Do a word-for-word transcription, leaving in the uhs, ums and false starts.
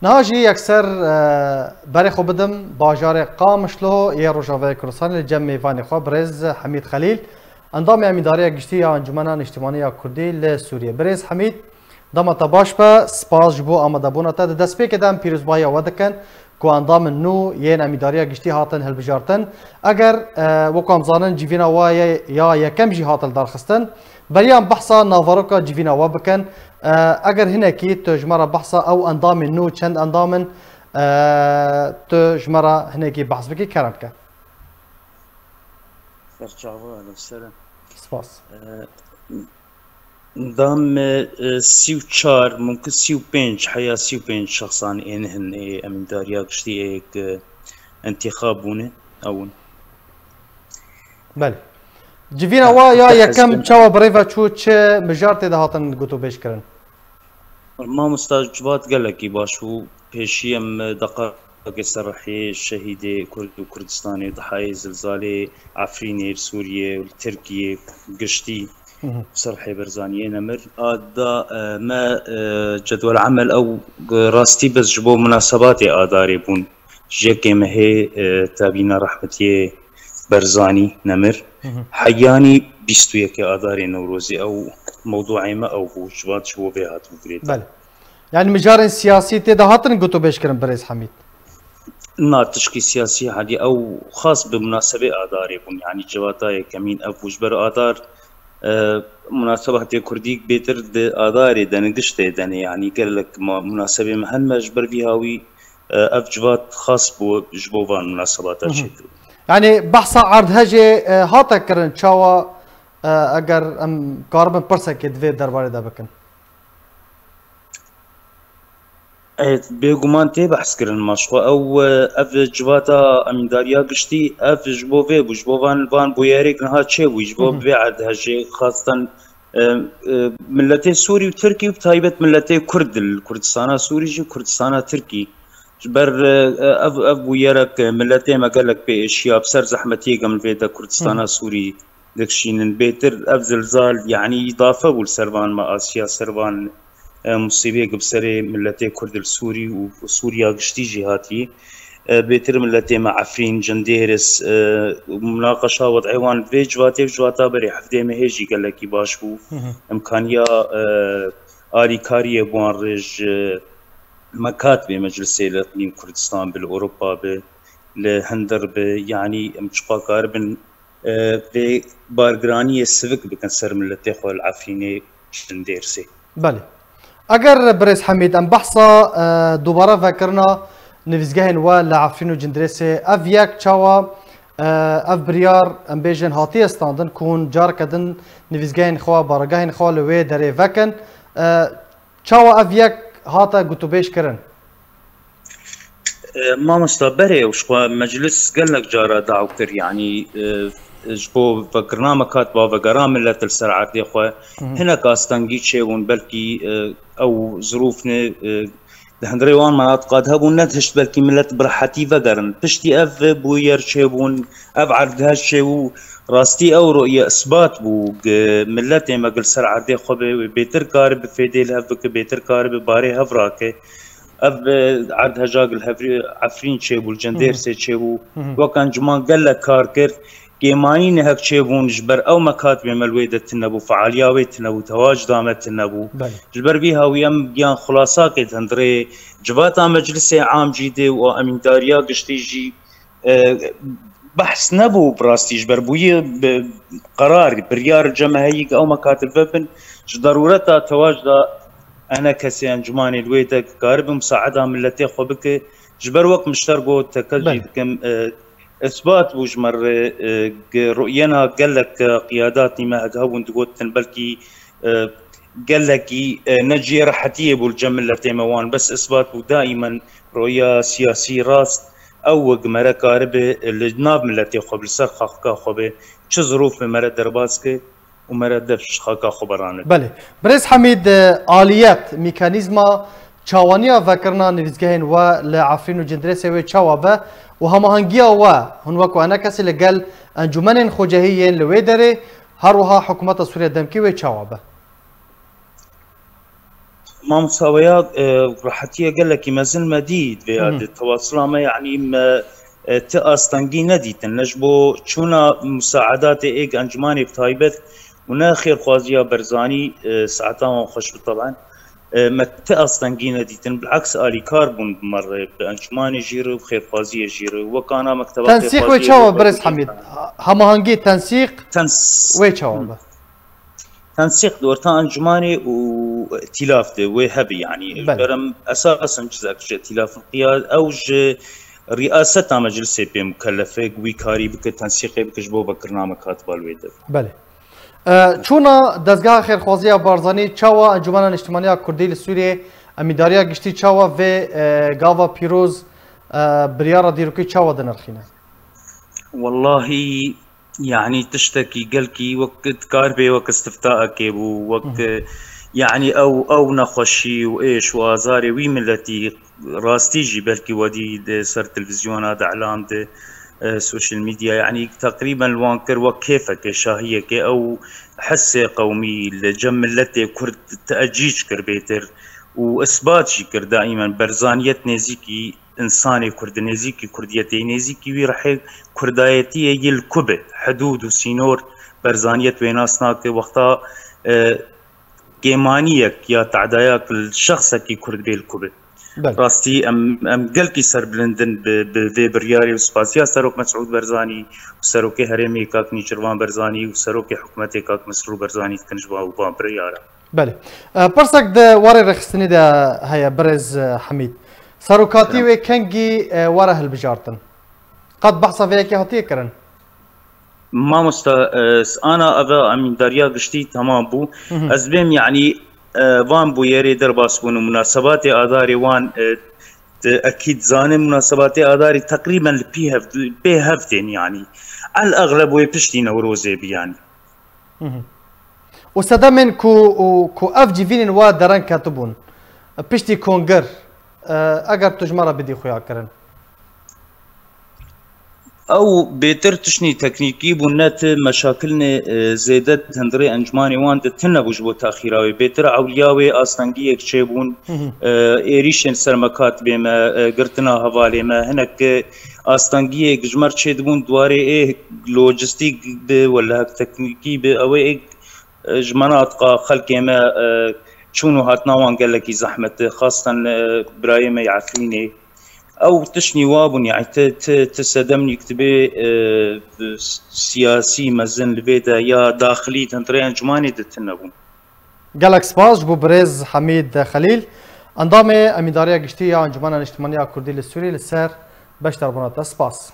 Niha jî yekser, e, berê xwe bidim bajarê Qamişlo yê Rojavayê Kurdistanê li cem mêvanê xwe birêz Hemîd Xelîl, endamê Emîndariya Giştî ya Encûmena Niştimanî ya Kurdî li Sûriyê. Birêz Hemîd, dema te baş be, spas ji bo amadebûna te. Di destpêkê de em pîrozbahiya we dikin ku endamên nû yên Emîndariya Giştî hatin hilbijartin. Eger, e, wekî em zanin civîna we ye, ya yekem jî hat hildarxistin. Beriya em behsa naveroka civîna we bikin. E, eger hinekî tu ji me re behsa ew endamên nû çend endam in, e, tu ji me re hinekî behs bikî, kerem ke. Serçava, li ser e. Spas. E, Dam, e, sî û çar, mumkin sî û pênc, heya sî û pênc şexsan ên hin ê emîndariya giştî ê ke entîxab bûne, ew in. Belê. Civîna Ha, wa ya te yekem hezbin. Çawa bi rê ve çû, çi mijar tê de hatin gotûbêj kirin? Mamosta Civat gelekî baş bû. Pêşî em deqakê serhê şehîdê Kurd û Kurdistanê, dihayê zilzalê Efrînê, li Sûriyê û li Tirkiyê giştî Hı hı. serhê Berzaniyê nemir. A da, e, me, e, cedwel emel ew rastî bes ji bo munasebatê Adarê bûn. Ji yekê mehê, e, tevîna rehmetiyê Berzanî nemir. Hı hı. Heyanî bîst û yekê Adarê Newrozê ew mewduê me ew bû, Civat ji bo vê hatibû girêdan. Belê. Yani mijarên siyasî tê de hatin gotûbêj kirin birêz Hemîd? Na, tişkî siyasî hadî ew xas bi munasebê Adarê bûn. Yani civata yekemîn ev bû ji ber Adar, e, munasebatê Kurdî bêtir di Adarê de, nigiştê de ne. Yani gelek ma munasebê me hen me ji ber vî hawî, e, ev civat xas bû ji bo van munasebata Hı hı. çêkiribû. Yani behsa erdhejê, e, hate kirin çawa, e, eger em karibin pirsekê di vê derbarê de bikin? Evet, bêguman tê behs kirin maşxwe. Ew, e, ev civata emîndariya giştî, ev ji bo vê bû, ji bo van, van bûyerêk niha çêbû, ji bo Hı hı. vê erdhejê, xastan, e, e, miletê Sûrî û Tirkî û bi taybet miletê Kurd li Kurdistana Sûrî jî, Kurdistana Tirkî. Ji ber, e, e, ev, ev bûyerek, e, miletê me gelek pê êşiya, bi ser zehmetiyê em li vê de Kurdistana Hı hı. Sûrî dikişînin. Bêtir ev zilzal, yanî îdafe bû li ser van me asiya, ser van, e, musîbê ku bi serê miletê Kurd li Sûrî û Sûriya giştî jî hatî. E, bêtir miletê me Efrîn, Cindêris, e, munaqeşa wed'ê wan vê civatê, vê civata berê hevdê mehê jî gelekî baş bû. Hı hı. Îmkaniya, e, alîkariyê bi wan rê ji mekat bê meclisê li Îqlîm Kurdistan bi, li Ewropa bi, li hundir bi, yanî em çiqa karibin, e, vê bargiraniyê sivik bikin ser miletê xwe li Efrînê, Cindêrsê. Belê. Eger birêz Hemîd, em behsa, e, dubare vekirina nivîzgehên we li Efrîn û Cindrêsê, ev yek çawa, e, ev biryar, em bêjin, hatiye standin ku hûn careke din nivîzgehên xwe, baregehên xwe li wê derê vekin? E, çawa ev yek hate gotûbêj kirin? E, mamosta, berê ew ji xwe meclis gelek cara daw kir, yanî, e, ji bo vekirina mekat ba vegera millet li ser erdê xwe Hı hı. hinek astengî çêbûn, belkî, e, ew zirûf ne, e, di hundirê wan menatiqa di hebûn, nedihişt belkî millet bi rehetî vegerin. Piştî ev bûyer çêbûn, ev erdhej çêbû, rastî ew roye isbat bû, gi milletê me gi li ser erdê xwe be, wê bêtir karibe fêdê li hev bike, bêtir karibe barê hev rake. Ev, e, erdheja gil Hevrî-, Efrîn çêbû, li Hı hı. Cindêrsê çêbû. Hı hı. Wek encûman gelek kar kir. Kêmanî nehek çêbûn, ji ber ew mekatibê me li wê de tune bû, fealiya wê tune bû, tewacda me tune bû. Belê. Ji ber vî hawî em giyan xulasakê di hundirê civata meclisê am jî dê û emîndariya giştî jî, e, behs nebû bi rastî ji ber bûyî bi qerar, biryar cem heyî ew mekatib vebin. Ji derûreta tewacda ene kesê encûmanê li wê de karibin musaeda miletê xwe bike. Ji ber wek mişter got, tekez jî Belê. dikim, e, isbat bû ji me re, e, ge-, ruyena gelek, e, qiyadatî me heg hebûn digotin, belkî, e, gelekî, e, ne cihê rehetiyê bû li cem miletê me wan, bes isbat bû daimen roya siyasî rast ew wek me re karibe li nav miletê xwe bi, li ser xaxika xwe be, çi zirûf be me re derbas ke û me re dev ji xaka xwe berane. Belê. Birêz Hemîd, e, aliyet, mekanîzma çawaniya vekirina nivîzgehên we li Efrîn û Cindrêsê wê çawa be û hemahengiya we, hûn wek enekesî li gel encûmenên xwecehî yên li wê derê, her wiha hikûmeta Sûriya demkî wê çawa be? Mamosta weya, e, rehetiye gelekî mezin me dît veya di tewasila me, yanî me, e, ti astengî nedîtin. Ne ji bo çûna musaedatê êk encûmanê bi taybet û ne xêrxwaziya Berzanî, e, saeta wan xweş bi teben. E, me ti astengî nedîtin. Bileks alîkar bûn bi me re, bi encûmanê jî re û xêrxwaziyê jî re. Wek ana mekteba Tensîq wê xêrxwaziyê çawa, Birêz Hemîd? Hemahengî tensîq Tens- wê çawa be? Tensîq di orta encûmanê û îtîlaf de wê hebe, yanî. Belê. Berem esasen çizek ji îtîlafin qiya ew ji riyaseta meclisê pê mukellef e, wî karî bike, tensîqê bike ji bo vekirina me katiba li wê de. Belê. E, çûna dezgeha xêrxwaziya Barzanî çawa Encûmena Niştimaniya Kurdî li Sûriyê, Emîdariya Giştî çawa vê, e, gava pîroz, e, biryara dîrokî çawa dinirxîne? Wellahî, yanî tiştekî gelkî wek dikar bê wek istiftaekê bû, wek, yanî ew, ew nexweşî û êş û azarê wî miletî rastî jî belkî wedî di ser televîzyona de, elam de, e, sosyal medya, yanî teqrîben li wan kir wek kêfeke, şahiyeke, ew hissê qewmî li cem miletê Kurd teecîc kir bêtir û isbat jî kir daîmen Berzaniyet nêzîkî însanê Kurd, nêzîkî Kurdiyetê, nêzîkî wî rihê Kurdayetiyê yê li ku be, hidûd û sînor Berzaniyet wê nas nake, wexta, e, kêmaniyek ya tadayak li şexsekî Kurd bê li ku be. Belê. Rastî em, em gelkî serbilind in bi, bi vê biryarê û spasiya Serok Mesûd Berzanî û Serokê Herêmê Kak Nêçîrvan Berzanî û Serokê Hikûmetê Kak Mesrûr Berzanî dikin ji van, van biryara. Belê. E, pirsek di warê rêxistinê de heye, Birêz, e, Hemîd. Serokatî wê kengî, e, were hilbijartin? Qet behsa vê yekê hatiye kirin? Mamosta, e, ana eve emîndariya giştî temam bû. Ez bêm, yanî, e, van bûyerê derbas bûn û munasebatê adarê wan, e, di ekîd zanê munasebatê adarê teqrîben li pî hev-, pê hev tên, yanî. El exleb wê piştî Newrozê bi, yanî. Û sedemên ku, û, ku ev civînên wa dereng ketibûn, piştî kongir, e, eger tu ji me re bidî xuya kirin. Ew bêtir tiştî teknîkî bûn, ne ti meşakilnê, e, zêde di hundirê encûmanê wan de tune bû ji bo texîra wê. Bêtir ewliya wê astengiyek çêbûn, e, êrîşên ser me katibê me, e, girtina hevalê me, hinek, e, astengiyek ji me re çêdibûn, di warê ê lojistîk bi, wele hek teknîkî bi, ew ê, e, ji menatiqa xelkê me, e, çûn û hatina wan gelekî zehmet e, xaseten, e, birayê me yê Efrînê. Ew tiştî wa bûn, yanî ti, ti, ti sedemnîk dibê, e, siyasî mezin li vê de ya daxilî di hundirê encûmanê de tune bûn. Gelek spas ji bo birêz Hemîd Xelîl, endamê Emîndariya Giştî ya Encûmena Niştimaniya Kurdî li Sûriyê li ser beşdarbûna te. Spas.